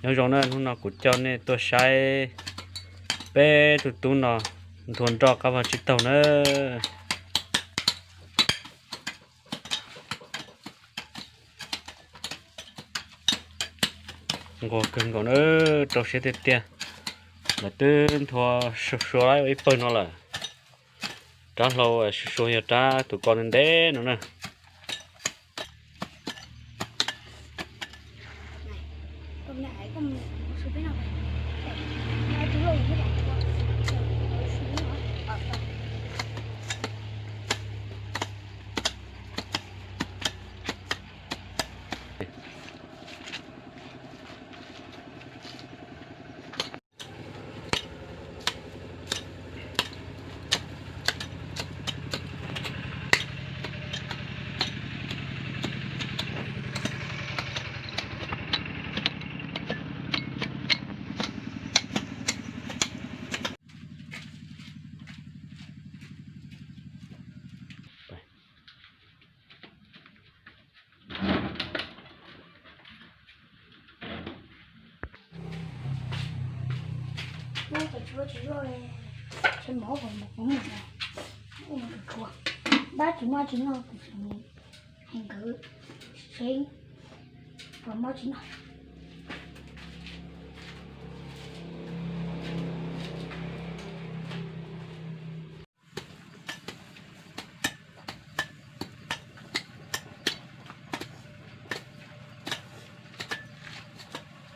Nyob zoo na, hnub no kuv coj nej tuaj saib peb tug tub no nthua nroj qab vag tsib taug na. Nquag kawg nkaus na, rau siab tiag tiag. Lawv twb nthua sua sua ua ib pawg no lawm. Rab hlau sua sua yog rab tus ko ntev no na. Bab tsis muaj tsis noj, kuv tseem hais nkawd seb puas mob tsis noj.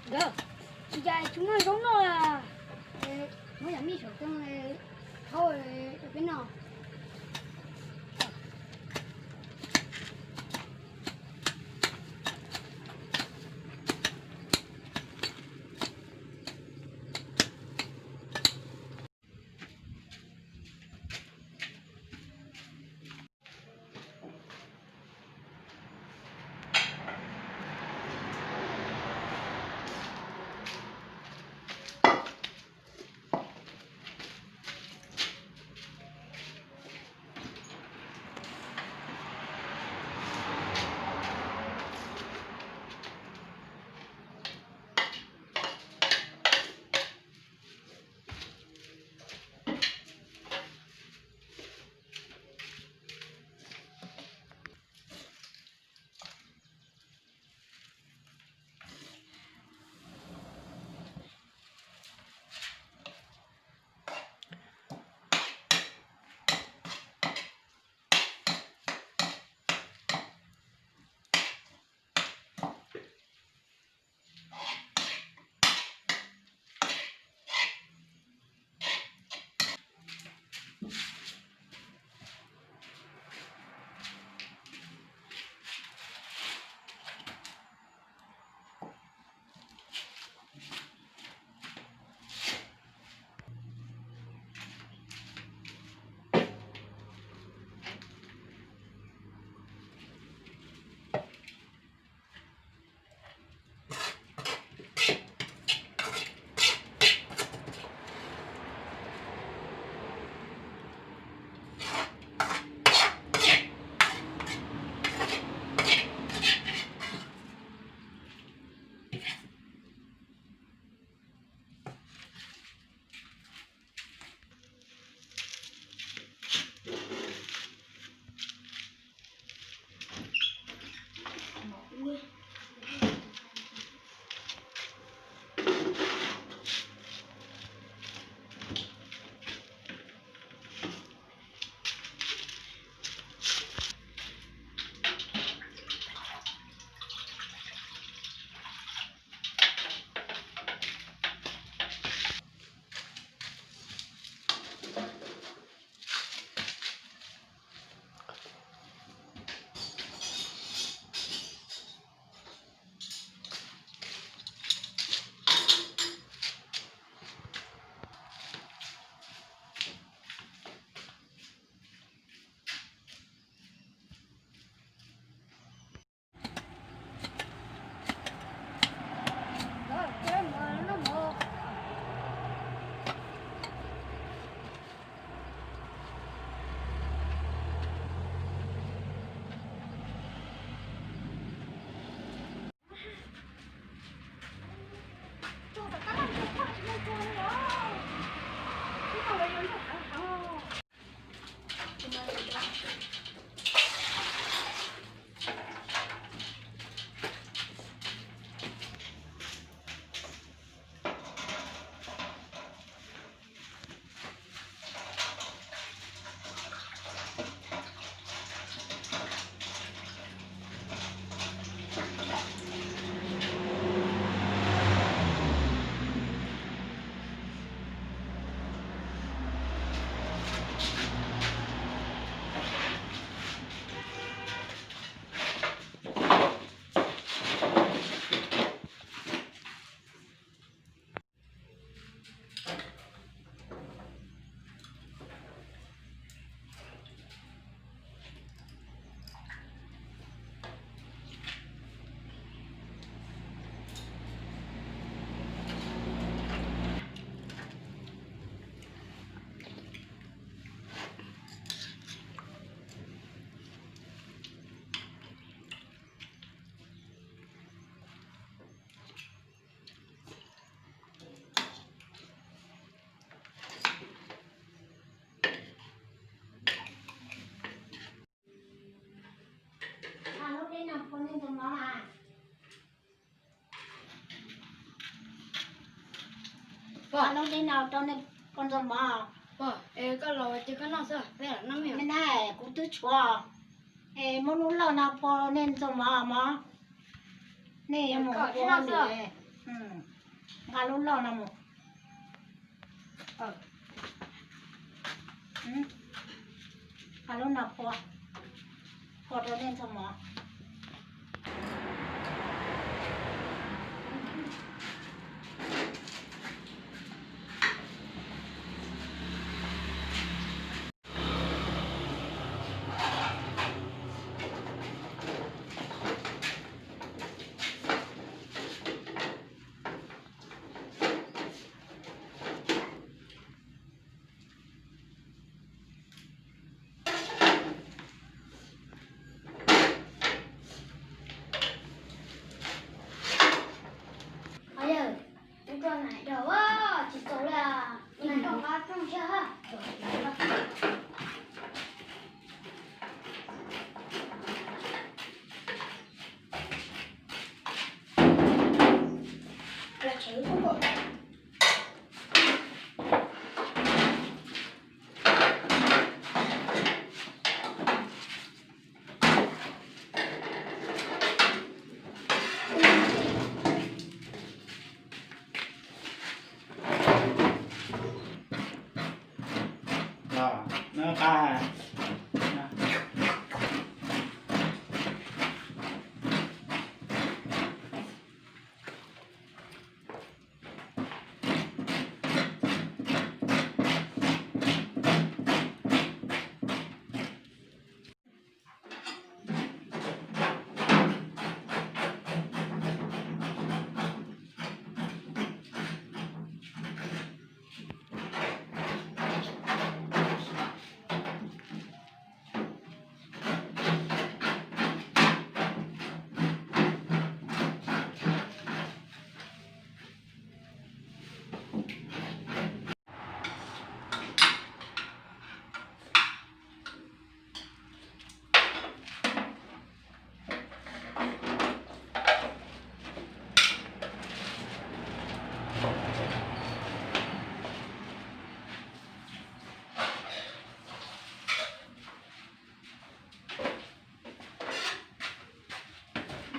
Nkawd, tsis cas tsis muaj zaub noj, muab cov mij saum txoog thaub rau peb noj. Poj, lub teb no rau nej poj ntxoog mov. Poj, es koj los ces koj noj xwb, peb lam noj me. Me na, kuv twb tshuav. Es muab lub lauj no phua nej ntxoog mov mog. Nej yuav mus ua hauj lwm, nqa lub lauj no mus. Nqa lub no phua, phua rau nej ntxoog mov. Yawg, kuv rau nais dog tsis txaus li, nais dog nqa rooj thiab.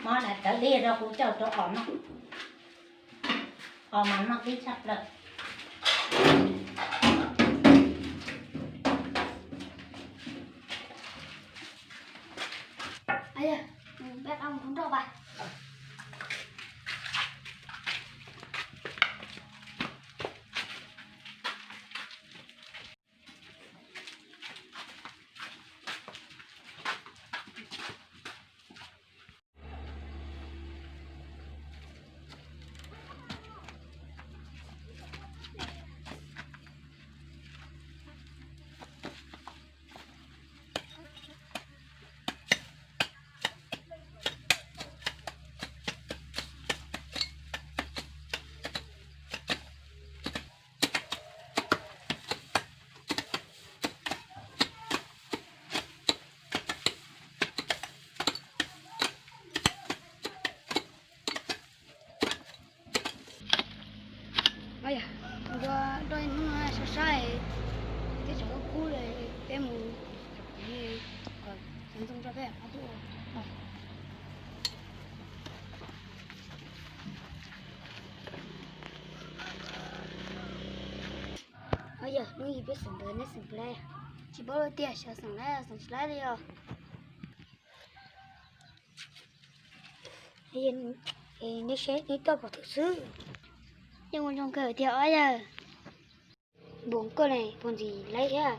Mov na, tawv li rau kuv coj rau os noj. Os mas noj tib tshaj plaws. Ua, nrog hnub no sab sab, teb chaws kub kub li, peb mus, kom xeev ntxoo tso peb ob tug. Yog hnub ib peb xeem ntawd neb xeem plaib, tsis paub tias xyov xeem laib xeem tsis laib li os. Neb seb neb toj pov thwm xwb. Yeej ua zoo kawg tiag os yawg. Npaum koj ne puag ntxim laib thiab.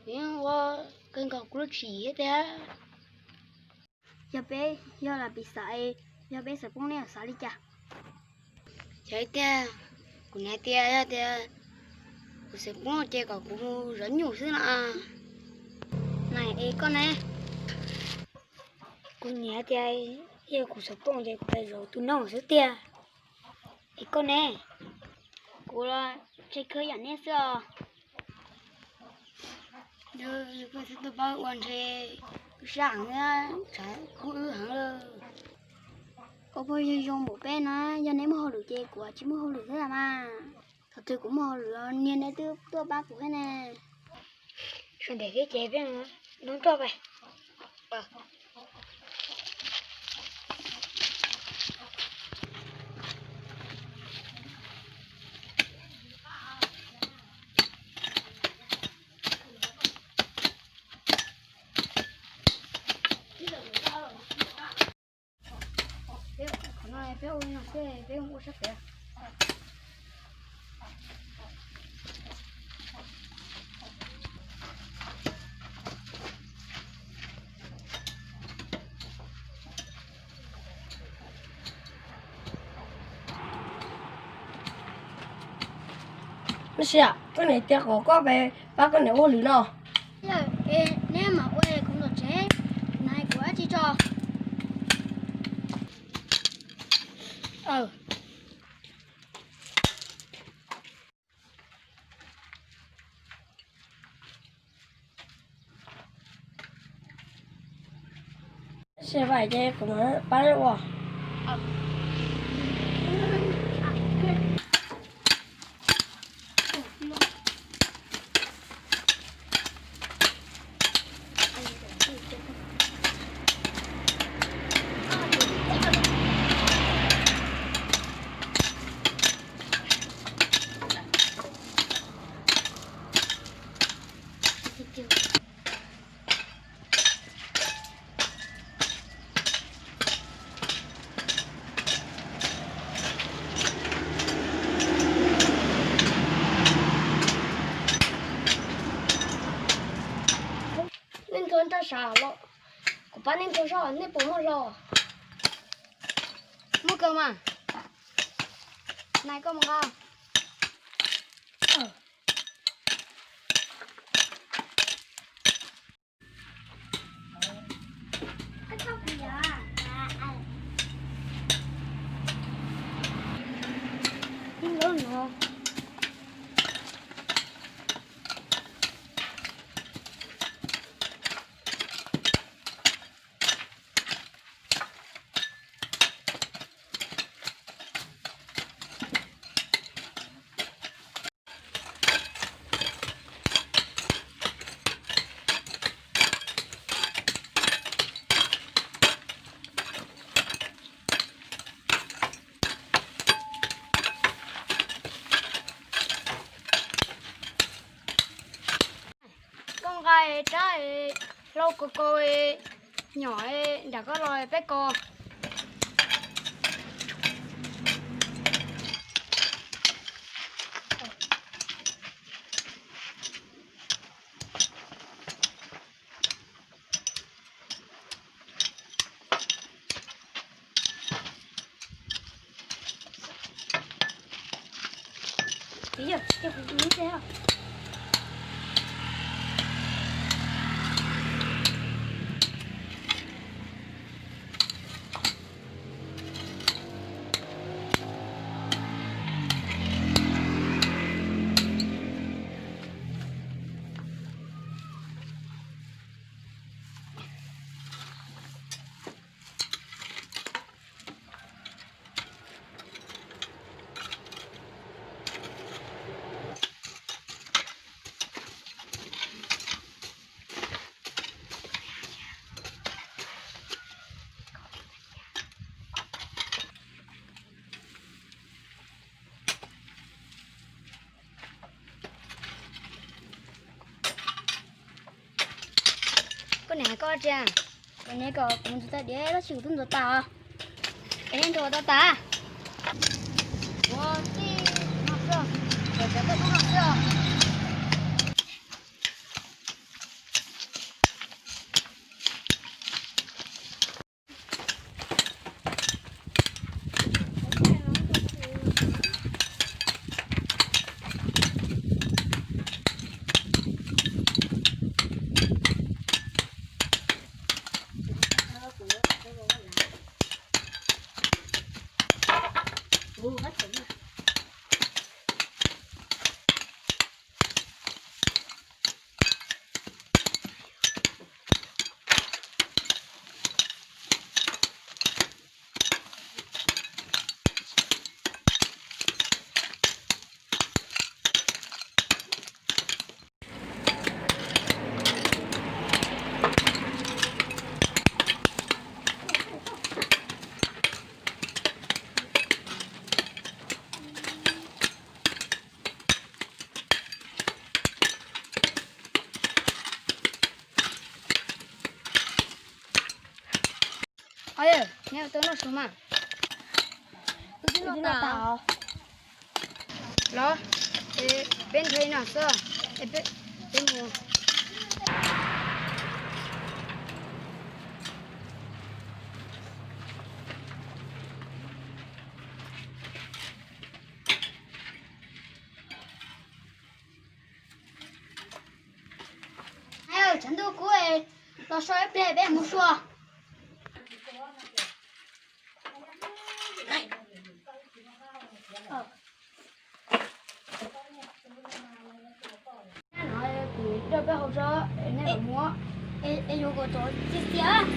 Nws ua kawg nkaus kuv lub tshim thiab tiag. Yog peb yog lam piv xam, yog peb xav poob neb xav li cas? Yog tiag, kuv niam hais tias yog tias kuv xav poob ces kom kuv mus zov nyuj xwb no. Nais, es koj ne? Kuv niam hais tias yog kuv xav poob ces kuv mus zov tus noog xwb tiag. Es koj ne? Kuv los ntshe khwv yam nej xwb os. Yog koj thiaj tau paub ua ntshe kuv sab heev, tshav kub wb. Ua pog yog zoo npaum peb na, yog neb muaj hauj lwm ces kuv tsis muaj hauj lwm thiab mas. Thaum twg kuv muaj hauj lwm niag neb twb tuaj pab kuv thiab ne. Sawv daws thiab ces peb nrog nrog pais. Neb sia, koj niam tias kom koj pab koj niam ua hauj lwm no. Neb mam ua kom txog tsev, nais kuv dab tsi tso. Sia vais ces kuv mam pab ua. Nej nrog nraj sab los, kuv pab nej nrog zoj, nej puas muaj hlo? Muaj kawg mas. Nais koj mus nqa. Koj nqa rab hlau kaus kaus nyom nram koj los peb kos. Koj niam hais koj tsi? Koj niam kom kuv ntxuav tau diav tab sis kuv twb ntxuav tas. Es nej ntxuav tau tas? Kuv tij no xwb, kuv cov koj tub no xwb os. Neb ua tau noj su mas. Wb twb noj tas os. Los, es peb nrhiav no xwb, es peb, peb mus. Tshav ntuj kub, los so ib pliag peb mus sua. Kuv rau peb hauv tso, nej mam mus. Es yuav kom txhob txias txias.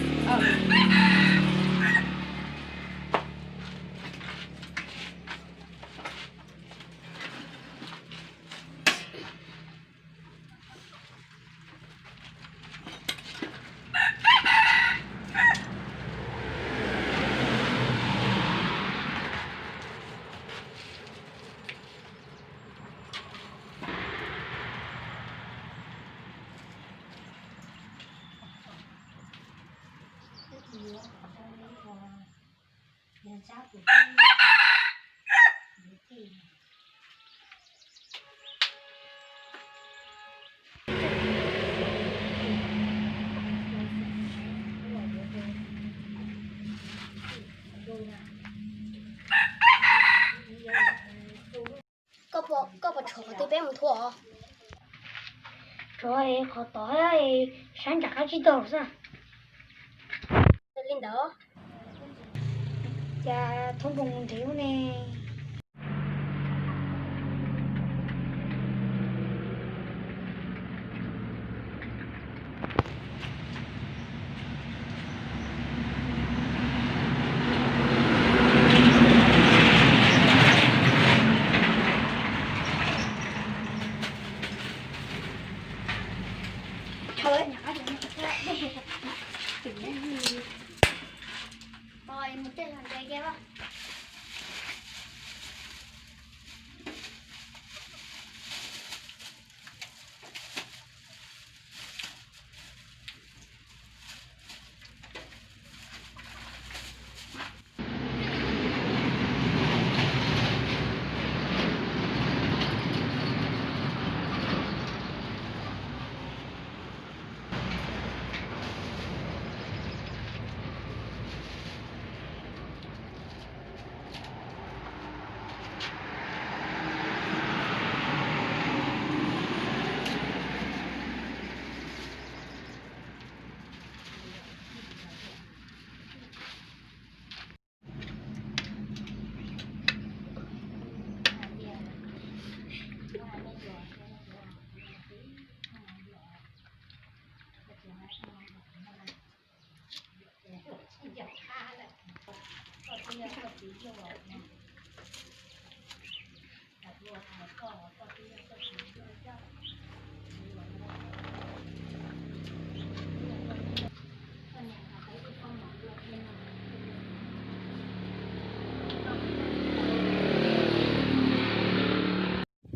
Koj puas tshov qhov twg peb mus thua os? Tshov es qhov tod, sab nram qab tsib taug xwb. Li ntawd. Cas thoob nroos nrhiav ne.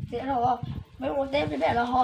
Txiav los, peb ua teb peb los ho.